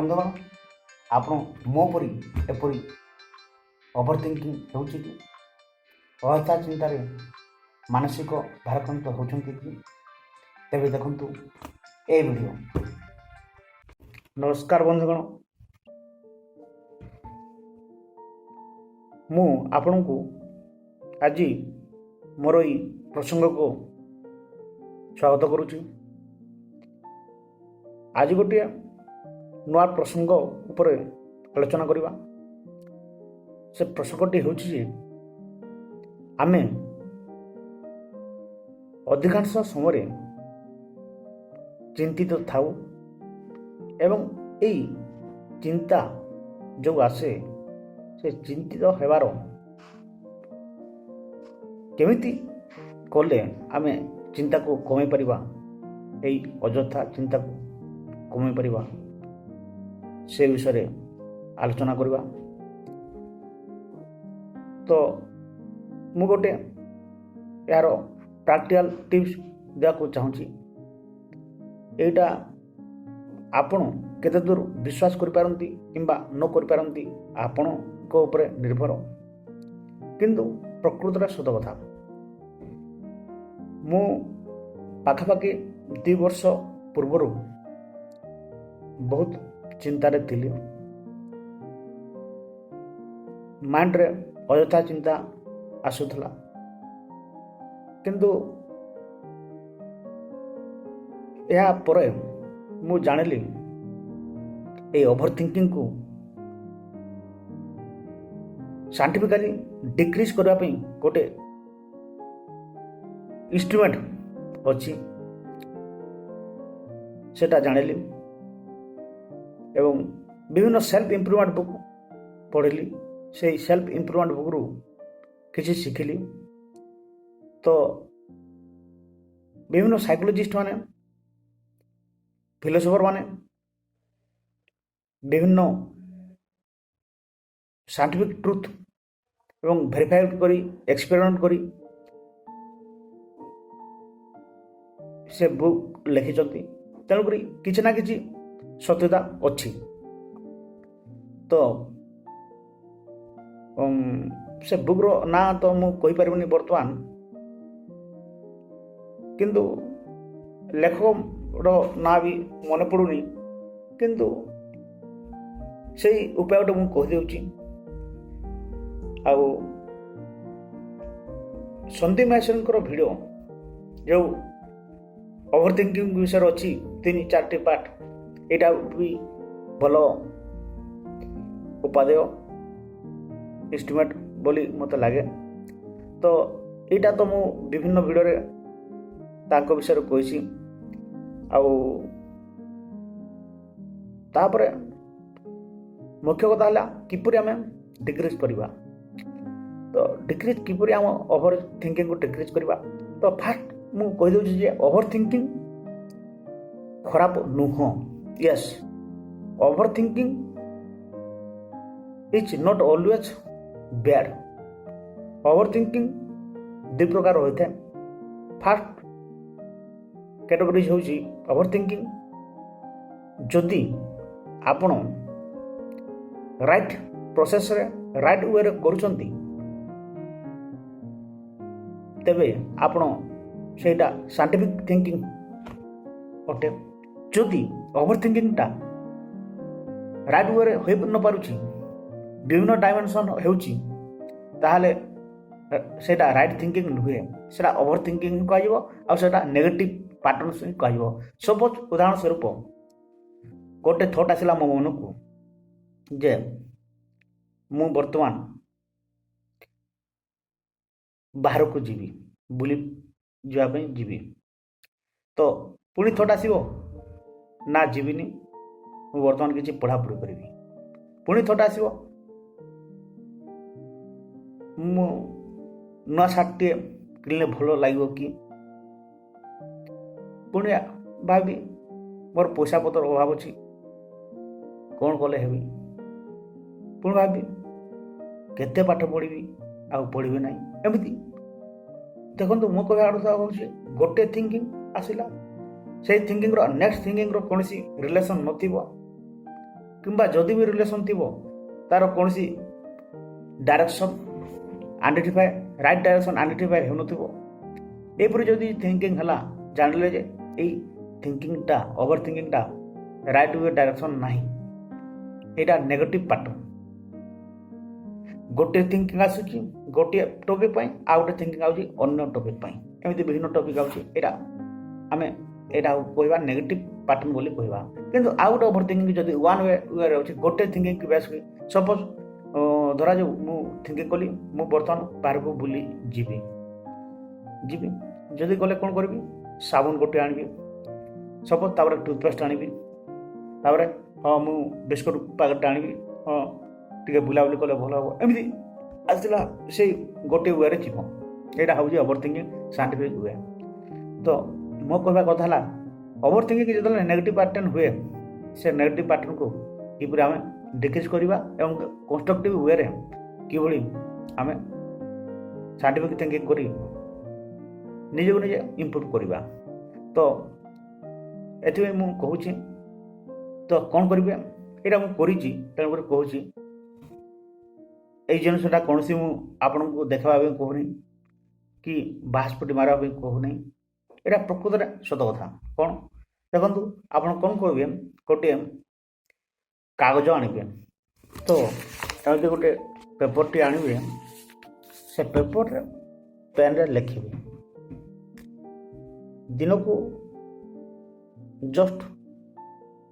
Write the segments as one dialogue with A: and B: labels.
A: ବନ୍ଧୁଗଣ, ଆପଣ ମୋ ପରି ଏପରି ଓଭର ଥିଙ୍କିଂ ହେଉଛି କି? ଅଯଥା ଚିନ୍ତାରେ ମାନସିକ ଭାରାକ୍ରାନ୍ତ ହେଉଛନ୍ତି କି? ତେବେ ଦେଖନ୍ତୁ ଏ ଭିଡ଼ିଓ। ନମସ୍କାର ବନ୍ଧୁଗଣ, ମୁଁ ଆପଣଙ୍କୁ ଆଜି ମୋର ଏଇ ପ୍ରସଙ୍ଗକୁ ସ୍ୱାଗତ କରୁଛି। ଆଜି ଗୋଟିଏ ନୂଆ ପ୍ରସଙ୍ଗ ଉପରେ ଆଲୋଚନା କରିବା। ସେ ପ୍ରସଙ୍ଗଟି ହେଉଛି ଯେ ଆମେ ଅଧିକାଂଶ ସମୟରେ ଚିନ୍ତିତ ଥାଉ ଏବଂ ଏଇ ଚିନ୍ତା ଯେଉଁ ଆସେ, ସେ ଚିନ୍ତିତ ହେବାର କେମିତି କଲେ ଆମେ ଚିନ୍ତାକୁ କମାଇ ପାରିବା, ଏଇ ଅଯଥା ଚିନ୍ତାକୁ କମାଇ ପାରିବା, ସେ ବିଷୟରେ ଆଲୋଚନା କରିବା। ତ ମୁଁ ଗୋଟେ ଏହାର ପ୍ରାକ୍ଟିକାଲ ଟିପ୍ସ ଦେବାକୁ ଚାହୁଁଛି। ଏଇଟା ଆପଣ କେତେ ଦୂର ବିଶ୍ୱାସ କରିପାରନ୍ତି କିମ୍ବା ନ କରିପାରନ୍ତି, ଆପଣଙ୍କ ଉପରେ ନିର୍ଭର, କିନ୍ତୁ ପ୍ରକୃତରେ ସତ କଥା। ମୁଁ ପାଖାପାଖି 2 ବର୍ଷ ପୂର୍ବରୁ ବହୁତ ଚିନ୍ତାରେ ଥିଲି। ମାଇଣ୍ଡରେ ଅଯଥା ଚିନ୍ତା ଆସୁଥିଲା, କିନ୍ତୁ ଏହାପରେ ମୁଁ ଜାଣିଲି ଏଇ ଓଭର ଥିଙ୍କିଙ୍ଗକୁ ସାଇଣ୍ଟିଫିକାଲି ଡିକ୍ରିଜ୍ କରିବା ପାଇଁ ଗୋଟେ ଇନଷ୍ଟ୍ରୁମେଣ୍ଟ ଅଛି। ସେଟା ଜାଣିଲି ଏବଂ ବିଭିନ୍ନ ସେଲ୍ଫ ଇମ୍ପ୍ରୁଭମେଣ୍ଟ ବୁକ୍ ପଢ଼ିଲି। ସେଇ ସେଲ୍ଫ ଇମ୍ପ୍ରୁଭମେଣ୍ଟ ବୁକ୍ରୁ କିଛି ଶିଖିଲି। ତ ବିଭିନ୍ନ ସାଇକୋଲୋଜିଷ୍ଟ ମାନେ, ଫିଲୋସଫର ମାନେ ବିଭିନ୍ନ ସାଇଣ୍ଟିଫିକ୍ ଟ୍ରୁଥ୍ ଏବଂ ଭେରିଫାଏ କରି, ଏକ୍ସପେରିମେଣ୍ଟ କରି ସେ ବୁକ୍ ଲେଖିଛନ୍ତି। ତେଣୁକରି କିଛି ନା କିଛି ସତ୍ୟତା ଅଛି। ତ ସେ ବୁକ୍ର ନାଁ ତ ମୁଁ କହିପାରିବିନି ବର୍ତ୍ତମାନ, କିନ୍ତୁ ଲେଖକର ନାଁ ବି ମନେ ପଡ଼ୁନି, କିନ୍ତୁ ସେଇ ଉପାୟଟା ମୁଁ କହିଦେଉଛି। ଆଉ ସନ୍ଦୀପ ମାହେଶ୍ୱରୀଙ୍କର ଭିଡ଼ିଓ ଯେଉଁ ଓଭର ଥିଙ୍କିଂ ବିଷୟରେ ଅଛି, ତିନି ଚାରିଟି ପାର୍ଟ, ଏଇଟା ବି ଭଲ ଉପାଦେୟ ଇନଷ୍ଟ୍ରୁମେଣ୍ଟ ବୋଲି ମୋତେ ଲାଗେ। ତ ଏଇଟା ତ ମୁଁ ବିଭିନ୍ନ ଭିଡ଼ିଓରେ ତାଙ୍କ ବିଷୟରେ କହିଛି। ଆଉ ତାପରେ ମୁଖ୍ୟ କଥା ହେଲା କିପରି ଆମେ ଡିକ୍ରିଜ୍ କରିବା। ତ ଡିକ୍ରିଜ୍ କିପରି, ଆମ ଓଭର ଥିଙ୍କିଂକୁ ଡିକ୍ରିଜ୍ କରିବା। ତ ଫାଷ୍ଟ ମୁଁ କହିଦେଉଛି ଯେ ଓଭର ଥିଙ୍କିଂ ଖରାପ ନୁହଁ। Yes, over thinking is not always bad. Over thinking ଦୁଇ ପ୍ରକାର ହୋଇଥାଏ। ଫାଷ୍ଟ କ୍ୟାଟେଗୋରିଜ୍ ହେଉଛି ଓଭର ଥିଙ୍କିଂ ଯଦି ଆପଣ ରାଇଟ୍ ପ୍ରୋସେସ୍ରେ, ରାଇଟ୍ ୱେରେ କରୁଛନ୍ତି, ତେବେ ଆପଣ ସେଇଟା ସାଇଣ୍ଟିଫିକ୍ ଥିଙ୍କିଂ ଅଟେ। ଯଦି ଓଭର ଥିଙ୍କିଂଟା ରାଇଟ୍ ୱେରେ ହୋଇ ନପାରୁଛି, ବିଭିନ୍ନ ଡାଇମେନସନ୍ ହେଉଛି, ତାହେଲେ ସେଇଟା ରାଇଟ୍ ଥିଙ୍କିଂ ନୁହେଁ, ସେଇଟା ଓଭର ଥିଙ୍କିଂ କୁହାଯିବ ଆଉ ସେଇଟା ନେଗେଟିଭ୍ ପାଟର୍ନସ୍ ହିଁ କୁହାଯିବ। ସପୋଜ୍ ଉଦାହରଣ ସ୍ୱରୂପ ଗୋଟେ ଥଟ୍ ଆସିଲା ମୋ ମନକୁ ଯେ ମୁଁ ବର୍ତ୍ତମାନ ବାହାରକୁ ଯିବି, ବୁଲି ଯିବା ପାଇଁ ଯିବି। ତ ପୁଣି ଥଟ୍ ଆସିବ, ନା, ଯିବିନି, ମୁଁ ବର୍ତ୍ତମାନ କିଛି ପଢ଼ାପଢ଼ି କରିବି। ପୁଣି ଥଟ୍ ଆସିବ, ମୁଁ ନୂଆ ସାର୍ଟଟିଏ କିଣିଲେ ଭଲ ଲାଗିବ କି? ପୁଣି ଭାବି ମୋର ପଇସା ପତ୍ର ଅଭାବ ଅଛି, କ'ଣ କଲେ ହେବି? ପୁଣି ଭାବି କେତେ ପାଠ ପଢ଼ିବି, ଆଉ ପଢ଼ିବି ନାହିଁ। ଏମିତି ଦେଖନ୍ତୁ, ମୋ କହିବା ଅର୍ଥ ହେଉଛି ଗୋଟେ ଥିଙ୍କିଂ ଆସିଲା, ସେଇ ଥିଙ୍କିଂର ନେକ୍ସଟ ଥିଙ୍କିଂର କୌଣସି ରିଲେସନ୍ ନଥିବ। କିମ୍ବା ଯଦି ବି ରିଲେସନ୍ ଥିବ, ତା'ର କୌଣସି direction identify, right direction identify ହେଉନଥିବ। ଏପରି ଯଦି ଥିଙ୍କିଂ ହେଲା, ଜାଣିଲେ ଯେ ଏଇ ଥିଙ୍କିଂଟା, ଓଭର ଥିଙ୍କିଂଟା ରାଇଟ୍ we direction ନାହିଁ, ଏଇଟା ନେଗେଟିଭ୍ ପାଟର୍ନ। ଗୋଟିଏ ଥିଙ୍କିଂ ଆସୁଛି ଗୋଟିଏ ଟପିକ୍ ପାଇଁ, ଆଉ ଗୋଟେ ଥିଙ୍କିଂ ଆସୁଛି ଅନ୍ୟ ଟପିକ୍ ପାଇଁ, ଏମିତି ବିଭିନ୍ନ ଟପିକ୍ ଆସୁଛି। ଏଇଟା ଆମେ ଏଇଟା କହିବା ନେଗେଟିଭ୍ ପାଟର୍ନ ବୋଲି କହିବା। କିନ୍ତୁ ଆଉ ଗୋଟେ ଓଭର ଥିଙ୍କିଂ ଯଦି ୱାନ୍ ୱେରେ ଅଛି, ଗୋଟେ ଥିଙ୍କିଂ ବେସ୍ ହୁଏ। ସପୋଜ୍ ଧରାଯାଉ ମୁଁ ଥିଙ୍କିଂ କଲି, ମୁଁ ବର୍ତ୍ତମାନ ବାହାରକୁ ବୁଲି ଯିବି। ଯିବି ଯଦି ଗଲେ କ'ଣ କରିବି? ସାବୁନ ଗୋଟେ ଆଣିବି ସପୋଜ୍, ତାପରେ ଟୁଥପେଷ୍ଟ ଆଣିବି, ତାପରେ ହଁ ମୁଁ ବିସ୍କୁଟ୍ ପ୍ୟାକେଟ୍ଟା ଆଣିବି, ହଁ ଟିକେ ବୁଲାବୁଲି କଲେ ଭଲ ହେବ, ଏମିତି ଆସିଲା, ସେଇ ଗୋଟିଏ ୱେରେ ଯିବ। ଏଇଟା ହେଉଛି ଓଭର ଥିଙ୍କିଂ ସାଇଣ୍ଟିଫିକ୍ we. ତ ମୋ କହିବା କଥା ହେଲା, ଓଭର ଥିଙ୍କିଂ ଯେତେବେଳେ ନେଗେଟିଭ୍ ପାଟର୍ନ ହୁଏ, ସେ ନେଗେଟିଭ୍ ପାଟର୍ନକୁ କିପରି ଆମେ ଡିକ୍ରିଜ୍ କରିବା ଏବଂ କନଷ୍ଟ୍ରକ୍ଟିଭ୍ ୱେରେ କିଭଳି ଆମେ ସାଇଣ୍ଟିଫିକ୍ ଥିଙ୍କିଂ କରି ନିଜକୁ ନିଜେ ଇମ୍ପ୍ରୁଭ୍ କରିବା, ତ ଏଥିପାଇଁ ମୁଁ କହୁଛି। ତ କ'ଣ କରିବେ? ଏଇଟା ମୁଁ କରିଛି, ତେଣୁକରି କହୁଛି। ଏଇ ଜିନିଷଟା କୌଣସି ମୁଁ ଆପଣଙ୍କୁ ଦେଖାଇବା ପାଇଁ କହୁନି କି ବାହାସ୍ଫୋଟ ମାରିବା ପାଇଁ କହୁନାହିଁ। ଏଇଟା ପ୍ରକୃତରେ ସତ କଥା। କ'ଣ ଦେଖନ୍ତୁ, ଆପଣ କ'ଣ କରିବେ? ଗୋଟିଏ କାଗଜ ଆଣିବେ, ତ ଏମିତି ଗୋଟେ ପେପରଟି ଆଣିବେ। ସେ ପେପରରେ ପେନ୍ରେ ଲେଖିବେ। ଦିନକୁ ଜଷ୍ଟ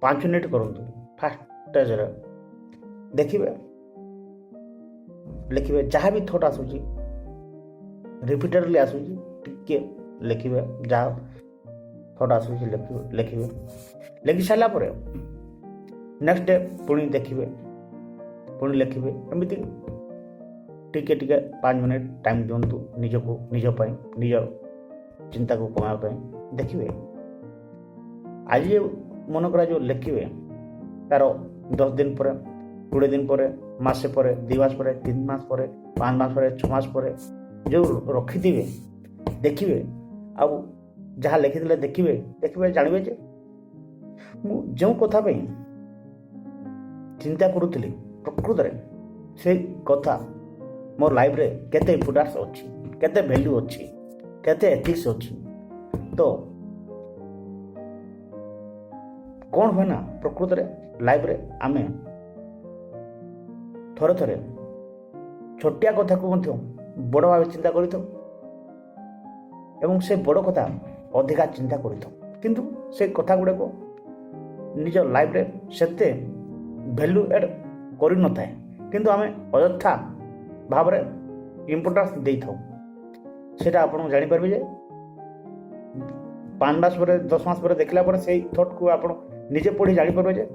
A: 5 ମିନିଟ୍ କରନ୍ତୁ। ଫାଷ୍ଟ ଷ୍ଟେଜ୍ରେ ଦେଖିବେ, ଲେଖିବେ, ଯାହା ବି ଥଟ୍ ଆସୁଛି, ରିପିଟେଡ଼ଲି ଆସୁଛି, ଟିକେ ଲେଖିବେ। ଯାହା ଥଟ୍ ଆସୁଛି ଲେଖିବେ, ଲେଖିବେ। ଲେଖି ସାରିଲା ପରେ ନେକ୍ସଟ ଡେ ପୁଣି ଦେଖିବେ, ପୁଣି ଲେଖିବେ। ଏମିତି ଟିକେ ଟିକେ 5 ମିନିଟ୍ ଟାଇମ୍ ଦିଅନ୍ତୁ ନିଜକୁ, ନିଜ ପାଇଁ, ନିଜ ଚିନ୍ତାକୁ କମାଇବା ପାଇଁ। ଦେଖିବେ, ଆଜି ମନେ କରାଯିବ ଲେଖିବେ, ତାର 10 ଦିନ ପରେ, 20 ଦିନ ପରେ, ମାସେ ପରେ, 2 ମାସ ପରେ, 3 ମାସ ପରେ, 5 ମାସ ପରେ, 6 ମାସ ପରେ ଯେଉଁ ରଖିଥିବେ ଦେଖିବେ, ଆଉ ଯାହା ଲେଖିଥିଲେ ଦେଖିବେ, ଦେଖିବେ, ଜାଣିବେ ଯେ ମୁଁ ଯେଉଁ କଥା ପାଇଁ ଚିନ୍ତା କରୁଥିଲି, ପ୍ରକୃତରେ ସେଇ କଥା ମୋ ଲାଇଫରେ କେତେ ଇମ୍ପୋର୍ଟାନ୍ସ ଅଛି, କେତେ ଭ୍ୟାଲ୍ୟୁ ଅଛି, କେତେ ଏଥିକ୍ସ ଅଛି। ତ କ'ଣ ହୁଏ ନା, ପ୍ରକୃତରେ ଲାଇଫରେ ଆମେ ଥରେ ଥରେ ଛୋଟିଆ କଥାକୁ ମଧ୍ୟ ବଡ଼ ଭାବେ ଚିନ୍ତା କରିଥାଉ ଏବଂ ସେ ବଡ଼ କଥା ଅଧିକା ଚିନ୍ତା କରିଥାଉ, କିନ୍ତୁ ସେ କଥା ଗୁଡ଼ିକ ନିଜ ଲାଇଫରେ ସେତେ ଭ୍ୟାଲ୍ୟୁ ଆଡ଼୍ କରିନଥାଏ, କିନ୍ତୁ ଆମେ ଅଯଥା ଭାବରେ ଇମ୍ପୋର୍ଟାନ୍ସ ଦେଇଥାଉ। ସେଇଟା ଆପଣ ଜାଣିପାରିବେ ଯେ 5 ମାସ ପରେ, 10 ମାସ ପରେ ଦେଖିଲା ପରେ ସେଇ ଥଟ୍କୁ ଆପଣ ନିଜେ ପଢ଼ି ଜାଣିପାରିବେ ଯେ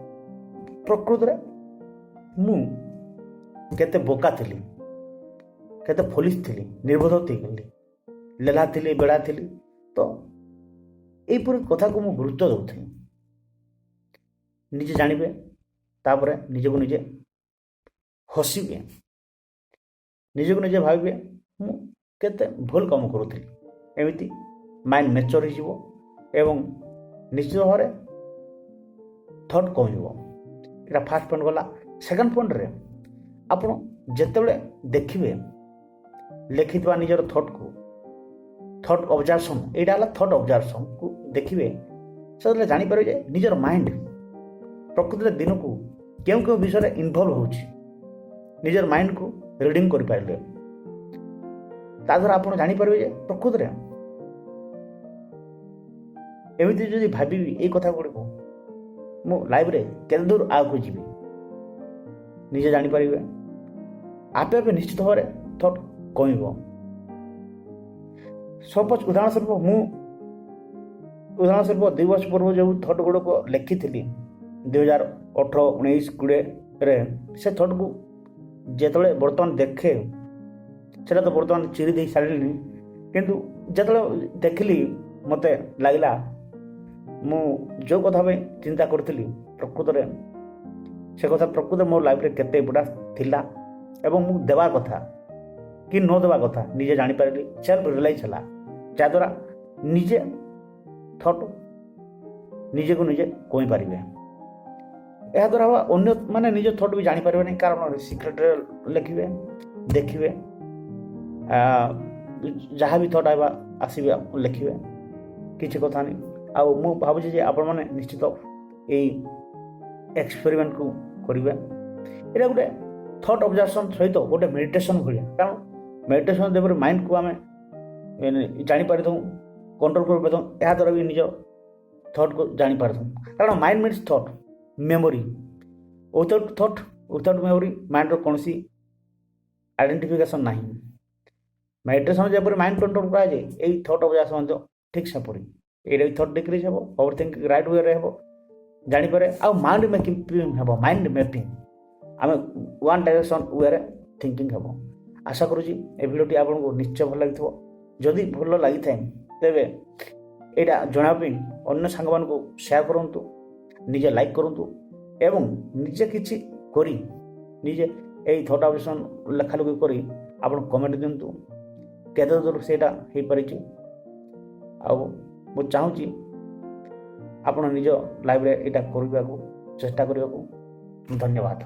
A: ପ୍ରକୃତରେ ମୁଁ କେତେ ବୋକା ଥିଲି, କେତେ ଫୁଲିସ୍ ଥିଲି, ନିର୍ବୋଧ ଥିଲି, ଲେଲା ଥିଲି, ବେଳା ଥିଲି। ତ ଏଇପରି କଥାକୁ ମୁଁ ଗୁରୁତ୍ୱ ଦେଉଥିଲି। ନିଜେ ଜାଣିବେ, ତାପରେ ନିଜକୁ ନିଜେ ହସିବେ, ନିଜକୁ ନିଜେ ଭାବିବେ ମୁଁ କେତେ ଭୁଲ କାମ କରୁଥିଲି। ଏମିତି ମାଇଣ୍ଡ ମେଚର୍ ହେଇଯିବ ଏବଂ ନିଶ୍ଚିତ ଭାବରେ ଥଟ୍ କମିବ। ଏଇଟା ଫାର୍ଷ୍ଟ ପଏଣ୍ଟ ଗଲା। ସେକେଣ୍ଡ ପଏଣ୍ଟରେ ଆପଣ ଯେତେବେଳେ ଦେଖିବେ ଲେଖିଥିବା ନିଜର ଥଟ୍କୁ, ଥଟ୍ ଅବଜର୍ଭସନ୍, ଏଇଟା ହେଲା ଥଟ୍ ଅବଜର୍ଭସନ୍କୁ ଦେଖିବେ, ସେତେବେଳେ ଜାଣିପାରିବେ ଯେ ନିଜର ମାଇଣ୍ଡ ପ୍ରକୃତରେ ଦିନକୁ କେଉଁ କେଉଁ ବିଷୟରେ ଇନଭଲ୍ଭ ହେଉଛି। ନିଜର ମାଇଣ୍ଡକୁ ରିଡ଼ିଂ କରିପାରିଲେ ତା ଦ୍ୱାରା ଆପଣ ଜାଣିପାରିବେ ଯେ ପ୍ରକୃତରେ ଏମିତି ଯଦି ଭାବିବି ଏଇ କଥା ଗୁଡ଼ିକୁ, ମୁଁ ଲାଇଫରେ କେତେ ଦୂର ଆଗକୁ ଯିବି, ନିଜେ ଜାଣିପାରିବେ। ଆପେ ଆପେ ନିଶ୍ଚିତ ଭାବରେ ଥଟ୍ କମିବ। ସପୋଜ ଉଦାହରଣ ସ୍ୱରୂପ, ମୁଁ ଉଦାହରଣ ସ୍ୱରୂପ 2 ବର୍ଷ ପୂର୍ବରୁ ଯେଉଁ ଥଟ୍ ଗୁଡ଼ିକ ଲେଖିଥିଲି 2018, 19, 20ରେ, ସେ ଥଟ୍କୁ ଯେତେବେଳେ ବର୍ତ୍ତମାନ ଦେଖେ, ସେଇଟା ତ ବର୍ତ୍ତମାନ ଚିରି ଦେଇ ସାରିଲିଣି, କିନ୍ତୁ ଯେତେବେଳେ ଦେଖିଲି ମୋତେ ଲାଗିଲା ମୁଁ ଯେଉଁ କଥା ପାଇଁ ଚିନ୍ତା କରୁଥିଲି, ପ୍ରକୃତରେ ସେ କଥା ପ୍ରକୃତରେ ମୋ ଲାଇଫରେ କେତେ ଇମ୍ପୋର୍ଟାନ୍ସ ଥିଲା ଏବଂ ମୁଁ ଦେବା କଥା କି ନ ଦେବା କଥା ନିଜେ ଜାଣିପାରିଲି। ସେଲ୍ଫ ରିଏଲାଇଜ୍ ହେଲା, ଯାହାଦ୍ୱାରା ନିଜେ ଥଟ୍ ନିଜକୁ ନିଜେ କହିପାରିବେ। ଏହାଦ୍ୱାରା ଅନ୍ୟ ମାନେ ନିଜ ଥଟ୍ ବି ଜାଣିପାରିବେନି, କାରଣ ସିକ୍ରେଟ୍ରେ ଲେଖିବେ, ଦେଖିବେ, ଯାହା ବି ଥଟ୍ ଆଇବା ଆସିବେ ଲେଖିବେ, କିଛି କଥା ନାହିଁ। ଆଉ ମୁଁ ଭାବୁଛି ଯେ ଆପଣମାନେ ନିଶ୍ଚିତ ଏଇ ଏକ୍ସପେରିମେଣ୍ଟକୁ କରିବେ। ଏଇଟା ଗୋଟେ ଥଟ୍ ଅବଜର୍ଭେସନ୍ ସହିତ ଗୋଟେ ମେଡ଼ିଟେସନ୍ ଭଳିଆ, କାରଣ ମେଡ଼ିଟେସନ୍ ଯେପରି ମାଇଣ୍ଡକୁ ଆମେ ଜାଣିପାରିଥାଉ, କଣ୍ଟ୍ରୋଲ୍ କରିପାରିଥାଉ, ଏହାଦ୍ୱାରା ବି ନିଜ ଥଟ୍କୁ ଜାଣିପାରିଥାଉ। କାରଣ mind means thought, memory. Without thought, without memory, ମାଇଣ୍ଡର କୌଣସି ଆଇଡେଣ୍ଟିଫିକେସନ୍ ନାହିଁ। ମେଡ଼ିଟେସନ୍ ଯେପରି ମାଇଣ୍ଡ କଣ୍ଟ୍ରୋଲ୍ କରାଯାଏ, ଏଇ ଥଟ୍ ଅବଜର୍ଭେସନ୍ ମଧ୍ୟ ଠିକ୍ ସେପରି। ଏଇଟା ବି ଥଟ୍ ଡିକ୍ରିଜ୍ ହେବ, ଓଭର ଥିଙ୍କିଂ ରାଇଟ୍ ୱେରେ ହେବ, ଜାଣିପାରେ, ଆଉ ମାଇଣ୍ଡ ମେକିଂ ହେବ, ମାଇଣ୍ଡ ମ୍ୟାପିଂ, ଆମେ ୱାନ୍ ଡାଇରେକ୍ସନ୍ ୱେରେ ଥିଙ୍କିଂ ହେବ। ଆଶା କରୁଛି ଏ ଭିଡ଼ିଓଟି ଆପଣଙ୍କୁ ନିଶ୍ଚୟ ଭଲ ଲାଗିଥିବ। ଯଦି ଭଲ ଲାଗିଥାଏ, ତେବେ ଏଇଟା ଜଣାଇବା ପାଇଁ ଅନ୍ୟ ସାଙ୍ଗମାନଙ୍କୁ ସେୟାର କରନ୍ତୁ, ନିଜେ ଲାଇକ୍ କରନ୍ତୁ ଏବଂ ନିଜେ କିଛି କରି, ନିଜେ ଏଇ ଥଟ୍ ଅବଜର୍ଭେସନ୍ ଲେଖାଲେଖି କରି ଆପଣ କମେଣ୍ଟ ଦିଅନ୍ତୁ କେତେ ଦୂର ସେଇଟା ହେଇପାରିଛି। ଆଉ ମୁଁ ଚାହୁଁଛି ଆପଣ ନିଜ ଲାଇଫରେ ଏଇଟା କରିବାକୁ ଚେଷ୍ଟା କରିବାକୁ। ଧନ୍ୟବାଦ।